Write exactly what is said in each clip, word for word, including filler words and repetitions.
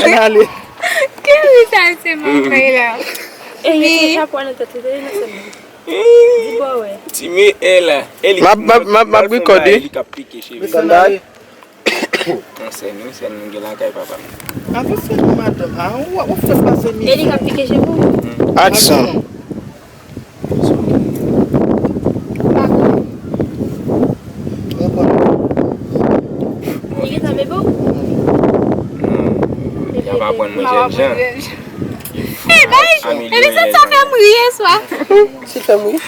Ann ale. Ki ri sa se manman la? E yo te chapwa nan tèt li, te nan sèl. Di bò wè. Ti me e la. E li. M ap, m ap, m ap, m ap rekòde. Li k ap pike cheve. Konn bagay. Yon sèl, yon sèl nou gen lakay papa. Avanse non madanm. A, w ap fè pase mizè. E li k ap pike cheve w? Aksyon. Li gentan bebe w? Li ap aprann mwen jènjan. E bay, e li sot sa fè m ri yè swa. Si fè m ri.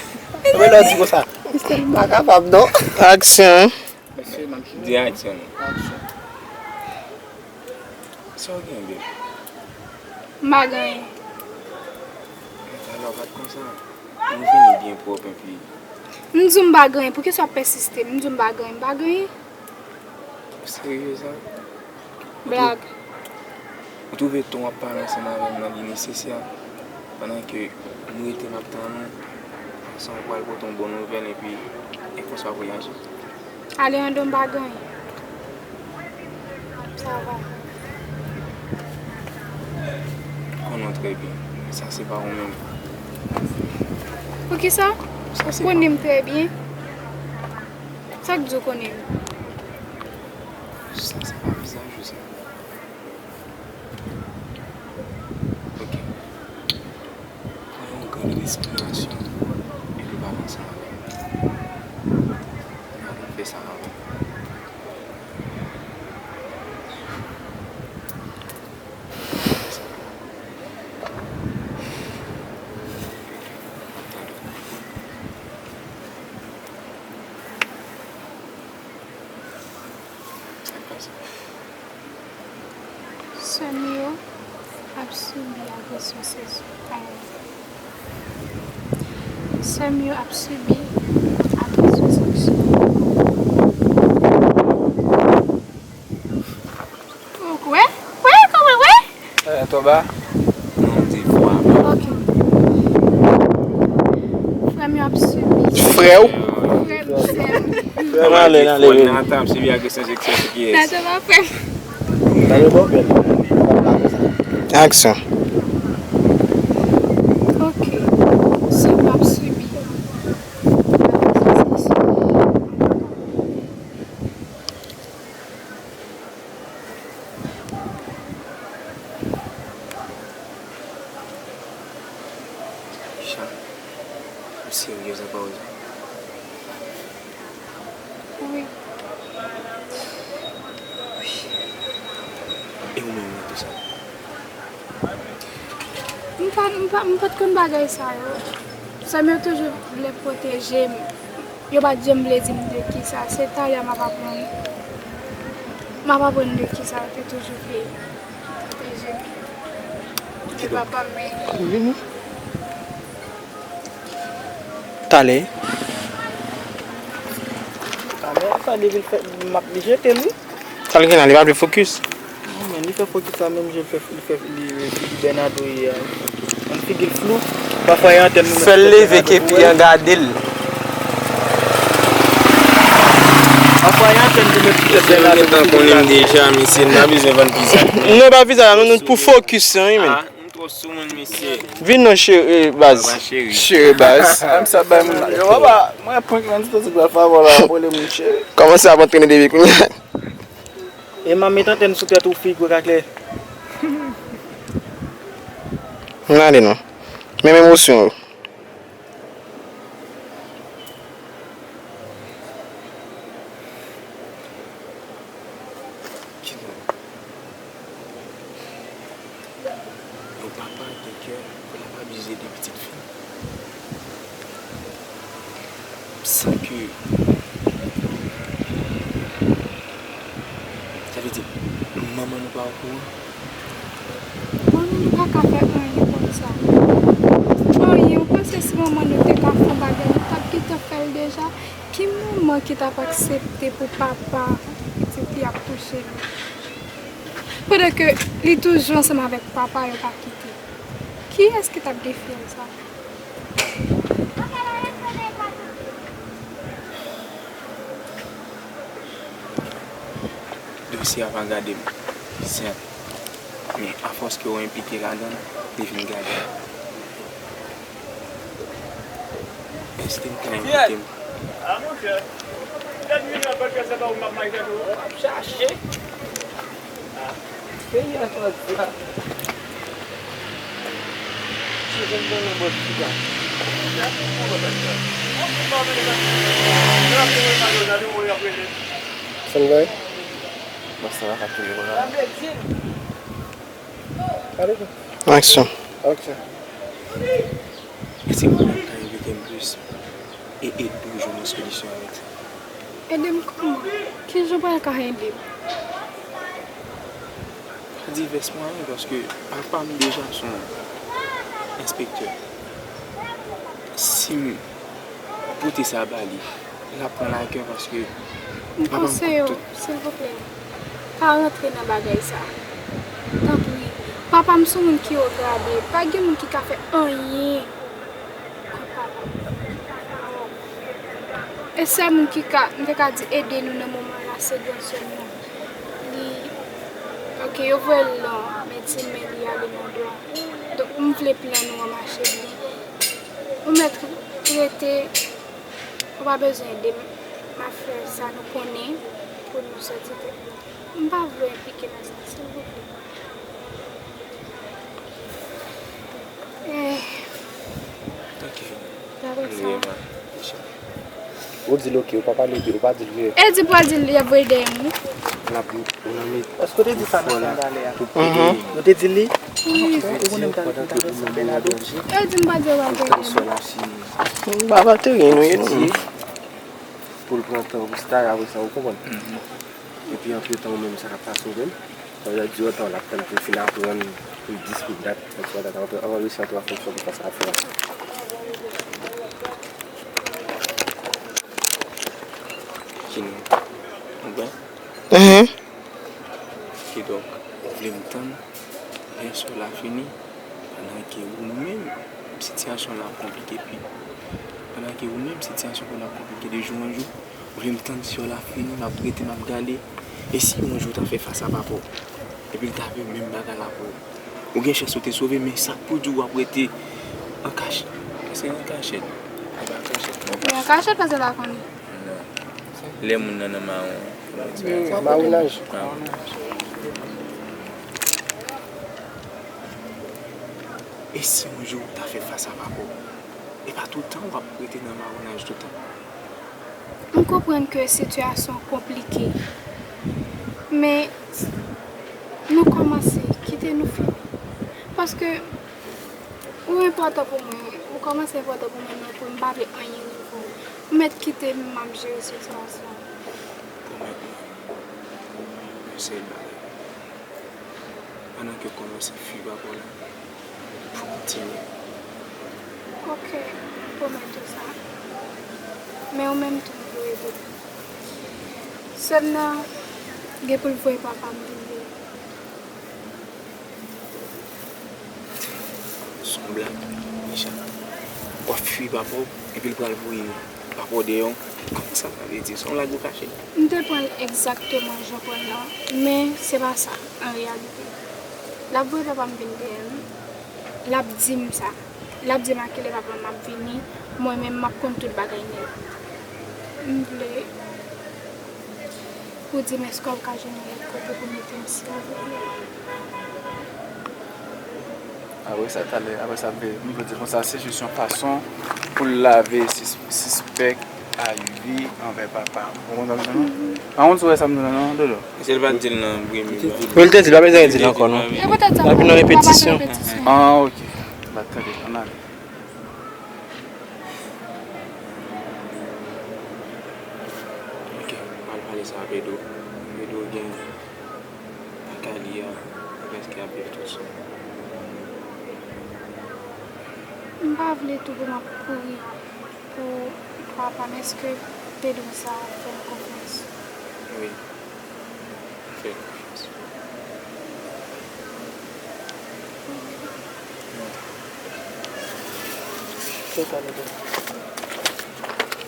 Mwen lè w di konsa. Misye m pa kapab non. Aksyon. Di aksyon non. Sa w gen, babe? M pa gen anyen. Talè w pa t konsa. Ou vini byen pwòp epi. M di w m pa gen anyen, poukisa w ap pèsiste? M di w m pa gen anyen, m pa gen anyen. Ou serye sa? Blag. Ou twouve ton w ap pale ansanm avè m nan li nesesè, pandan ke m rete m ap tann ou, panse w pral pote yon bon nouvèl epi e konsa w ap reyaji? Alejandro m pa gen anyen. Sa va. Konnen w trè byen. Sa se pa ou menm. Poukisa? Ou konnen m trè byen. Sa k di w konnen m? Sa se pa vizaj ou sa. Ok. Pran yon grenn respirasyon epi pale ansanm avè m. N a konn fè sa avè m. Sè m yo ap sibi agresyon seksyèl. Sè m yo ap sibi agresyon seksyèl. Ou kwè? Kwè? Kòman kwè? Twò ba. Non, m di fò a ba. Ok. Frè m yo ap sibi. Frè w? Frè m, sè m. Ann ale, ann ale. Frè m nan tab, sibi agresyon seksyèl sou kiyès? Nan tab ap frè m. Aksyon. Ok. Sè m yo ap sibi. Chan, ou serye sa pa ozan? Wi. E ou menm nan tou sa? M pa, m pa, m pa t konn bagay sa yo. Sè m yo toujou vle pwoteje m. Yo pa t janm vle di m de kisa. Se talè a m ap aprann. M ap aprann de kisa yo te toujou vle pwoteje m. Se papa m, men. Talè. Talè, sa depi l fèt, m ap li jete l, wi. Sa l gen la, li pa vle fokis. Non, men li fè fokis la menm jan l fè, li fè, li, li figi Bernardo ye a. Yon figi l flou. Pafwa e antèn nou. Fè l leve kepi an gade l. Pafwa e antèn nou met sou tèt Bernardo. Misye gentan konnen m deja, misye, m pa bezwen vann vizaj mwen. Non, pa vizaj la, non, non, pou fokis lan, wi, men. M twò sou moun, mesye. Vin non, cheri, baz. Cheri, baz. Menm sa bay moun la. Yo, papa, mwen prank lan, ti tòt ti pral favò la, ap rele moun cheri. Kòmanse ap antrene depi kounye a. E manmi tenten sou tèt ou, figi w ka klè. Ann ale non. Menm emosyon yo. Yon papa gen kè pou l ap abize de pitit fi l. San ke, sa vle di, manman nou pa okouran. Manman nou pa ka fè anyen kòm sa. Anyen, ou panse si manman nou te ka fè yon bagay, nou t ap gentan fè l deja? Ki manman ki t ap aksepte pou papa pitit li ap touche li? Pandan ke li toujou ansanm avèk papa yo pa kite. Kiyès ki t ap gen fyèl sa? Dosye a pa gade m. Sèt. Men afòs ke w enplike ladan l, li vin gade. Èske m ka enplike m? A monchè, gad milyè pèp fè sa pa ou m ap may tèt ou. W ap chache. Peyi a sòti la. Cheve m nan bòs piga. Sanble. Bòs la pa ka touye konsa. Aksyon. Aksyon. Èske w ka enplike m plis e ede pou jwenn yon solisyon avèk sa? Ede m kòman? Kijan w pral ka ede m? Pa divès mwayen, paske papa m deja se yon enspektè. Si m pote sa ba li, l ap pran lakè paske papa m konseye w, silvouplè, pa rantre nan bagay sa. Tanpri, papa m se yon moun ki wo grade, pa gen moun ki ka fè anyen kont papa m. E sèl moun ki ka, m te ka di ede nou nan moman la, se gran sè m nan. Li, ok, yo voye l nan medsin, men li ale nan dwa. Donk, m vle plan nou an mache byen. Ou mèt rete, ou pa bezwen ede m. M ap fè sa nou konnen pou nou sòti tèt nou. M pa vle enplike nan sa, silvouplè. Eh. Ok. Dapre sa. Ou di l ok, ou pa pale de, ou pa di l ke. E di pral di l y ap voye dèyè m, wi. L ap, ou nan met. Èske w te di sa nan sèn talè a? Ou te di li? Wi. Ou konnen m ta, m ta fè sa Bernardo. E di m pa di w ap voye dèyè m. Baba te gen nou ye nou. Pou l pran tan pou style, apre sa, ou konprann? Epi, antretan, ou menm, sa k ap pase, ou menm? Sa vle di, otan, l ap tann pou l fin aprann, pou l disponible, dat, et cetera, avan, avan l resi antre an fonksyon pou fè sa l ap fè a. Kidonk, ou vle m tann lè sè w la fini, pandan ke ou menm, sitiyasyon w la ap konplike pi. Pandan ke ou menm, sitiyasyon w la ap konplike de jou an jou, ou vle m tann sè w la fini, m ap rete, m ap gade. E si yon jou w ta fè fas a papa w, epi l ta fè menm bagay la pou ou? Ou gen chans ou te sove, men sa k pou di w ap rete an kach-, èske an kachèt? E pa an kachèt, non. Men an kachèt, paske l pa konnen. Non. Lè moun nan nan mawon, kòman di sa? Mawonaj. Mawonaj. E si yon jou ou ta fè fas a papa w? E pa toutan w ap rete nan mawonaj toutan. M konprann ke sitiyasyon konplike, men nou kòmanse, kite nou fini. Paske ou enpòtan pou mwen, ou kòmanse enpòtan pou mwen, men pou m pa vle anyen rive w. Ou mèt kite m, m ap jere sitiyasyon an. Pwomèt mwen yon sèl bagay. Pandan ke w kòmanse fui papa w la, pou kontinye. Ok, m pwomèt ou sa. Men ou menm tou, m vle ede w. Sè m nan gen pou l voye papa m vin veye. Se yon blag, Micha. W ap fui papa w, epi l pral voye papa w deyò. Kòman sa, sa vle di? Se yon blag ou kache? M te pran l egzakteman jan w pran l lan, men se pa sa, an reyalite. L ap voye papa m vin dèyè m, l ap di m sa. L ap di m a kilè papa m ap vini, mwen menm m ap konn tout bagay nèt. M vle ou di m èske w ka jwenn yon lòt kote pou mete m, silvouplè? Apre sa, talè, apre sa, m vle, m vle di konsa, se jis yon fason pou l lave sis-, sispèk a Ivy anvè papa. Ou konprann sa m di w lan? A, ou wè sa m di w lan, non, Dodo? Misye pa t di l nan premye. Wi, l te di l, pa bezwen di l ankò, non. E poutèt sa, l ap nan repetisyon. Ah, ok. Bat tande, ann ale. Ok, m al pale sa a Pedro. Pedro gen Akali a, prèske ap viv tou sèl. M pa vle tou pou m ap kouri pou papa m, èske Pedro sa ap fè m konfyans? Wi. Fè konfyans.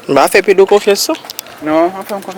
M pa fè Pedro konfyans non. Non, an fè m konfyans.